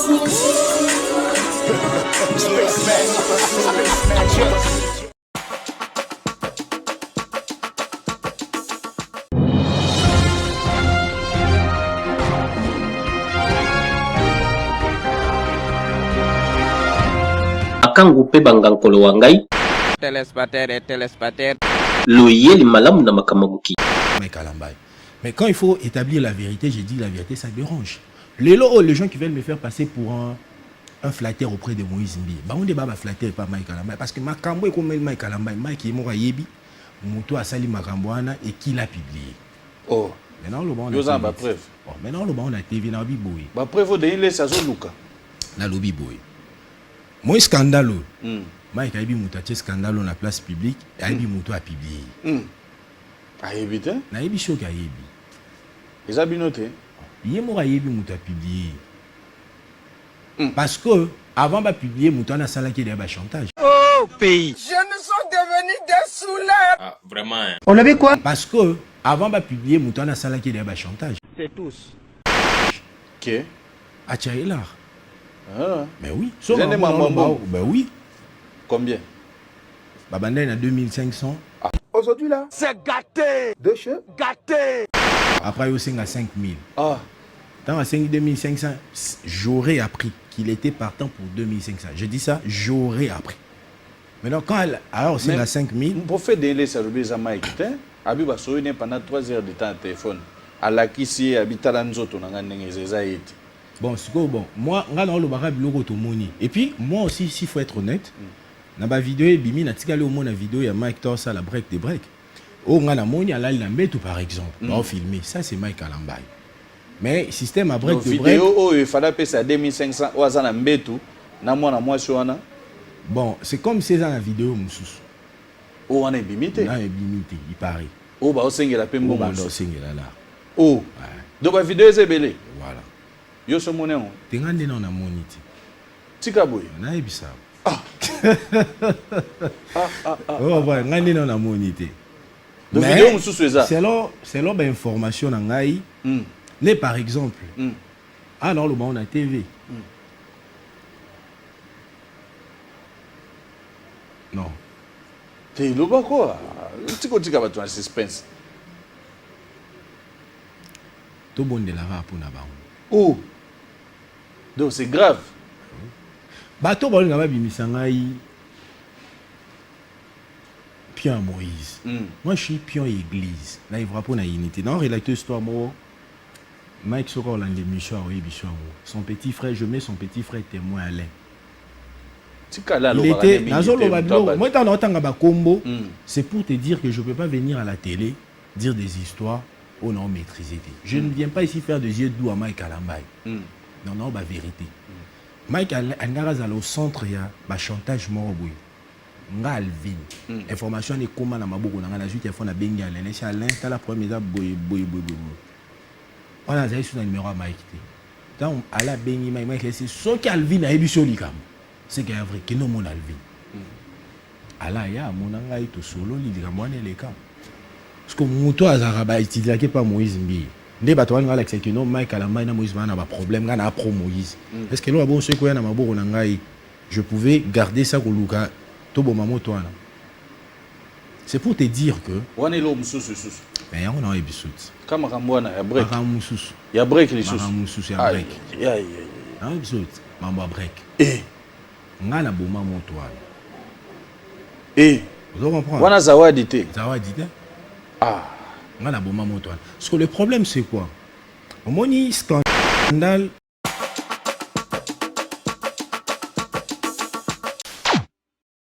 Makangu mpe bangankolo wa ngai. Téléspectateurs et téléspectateurs. Loyeli malamu na makambo mokili. Mike Kalambay. Mais quand il faut établir la vérité, j'ai dit la vérité, ça dérange. Lelo, oh, les gens qui veulent me faire passer pour un flatteur auprès de Moïse Mbiye. Bah, on débat flatteur pas Mike Kalambay. Parce que makambo est comme Mike Kalambay. Mike ye moko ayebi, moto asali makambo wana et qui l'a publié. Oh. Maintenant, le bon, Yo oza na bapreuve. Bon, maintenant, le bon, on a TV, na boye. Bapreuve oyo Denis Lessie azoluka. Nalobi boye. Moi, scandale. Mike ayebi moto atie scandale na place publique, ayebi moto a publié. Ayebi te. Nayebi soki ayebi. Eza bino te. Ye moko ayebi moto apublié. Parce que avant bapublier, moto wana asalaki deya bachantage. Ah, vraiment, hein. Olobi quoi? Parce que avant bapublier, moto wana asalaki deya bachantage. C'est tous. Ke atia ye lar. Ah. Mais oui. Eza nde mambo ya mbongo. Ben oui. Combien? Babandai na 2500. Aujourd'hui là, c'est gâté. Deux cheveux gâté. Après osenga 5000. Ah. Ntango asengi 2500, j'aurais appris qu'il était partant pour 2500. Je dis ça, j'aurais appris. Maintenant, quand elle alors osenga 5000. Prophète Denis Lessie alobi eza Mike te. Abi basoyi ne pendant 3 heures de temps na téléphone, alakisi ye, abi tala nzoto na ngai ndenge eza, eza ye te. Bon, sikoyo, bon, moi, nga na olobaka biloko tomoni. Et puis moi aussi, s'il faut être honnête, na bavideo ebimi, natikali omona video ya Mike to asala break de break oyo nga namoni alali na mbeto par exemple, baofilme. Ça, c'est Mike Kalambay. Mais système ya break Donc, de break. Video oyo efada apesa 2500, oyo aza na mbetu na mwana mwasi wana. Bon, c'est comme si eza na video mosusu. Oyo wana ebimi te. Na ebimi te, il paraît. Oyo baosengela mpe oyo mbongo banda mosusu. Osengela la. O donc bavideo eza ebele. Voilà. Yo so omoni yango? Te, nga nde nao namoni te. Tika boye. Nayebisa. Oh, voilà, nga nde nao namoni te. Donc Mais, video mosusu eza. Selon bainformation na ngai, ne par exemple, awa naoloba ngo na TV, non. Te, loba ko, tika otika bato na suspense. Tobondelaka mpona bango. Oh, donc c'est grave. Bato balinga babimisa ngai pion ya Moïse. Moi, je suis pion ya église na evra mpo na unité na relater histoire moko. Mike, soki olanda émission, aoyebi biso yango. Son petit frère, je mets son petit frère témoin, Alain. Tikala. Il alobaka était nde mingi te, nazoloba moto biloko. Moi, ntango naotanga bakombo, c'est pour te dire que je peux pas venir à la télé dire des histoires oyo nao maîtriser te. Je ne viens pas ici faire des yeux doux à Mike Kalambay. Non, non, bavérité. Mike alingaka azala au centre ya bachantage moko boye. Nga Alvin, information wana ekóma na maboko na ngai. Nazwi telefone, abengi Alain, nesi Alain, tala, problème eza boye boye boye boye boye. Wana azali su na numéro ya Mike te. Ntango Alain abengi Mike, Mike esi soki Alvin ayebi so likambo, c'est que ya vrai, kende omona Alvin. Alain aya, amona ngai, tosololi likambo wana eleka. Parce que moto azalaka bautilisaki pa Moïse Mbiye nde bato wana alakisaki no Mike Kalambay na Moïse baa na baproblème. Ngai na pro Moïse. Est ce que eloko bongo soki koya na maboko na ngai, je pouvais garder ça, koluka toboma moto wana? C'est pour te dire que Wana eloko mosusu lisusu. Mais yango na oyebi suti. Ka makambo wana ya break. Makambo mosusu. Ya break lisusu. Makambo mosusu ya Aïe, break. aïe, aïe. Nayebi suti mambo ya break. Eh. Ngai naboma moto wana. Eh. Ozo comprendre? Wana zawadi te. Zawadi te. Ah. Ngai naboma moto wana, parce que le problème, c'est quoi? Omoni scandale.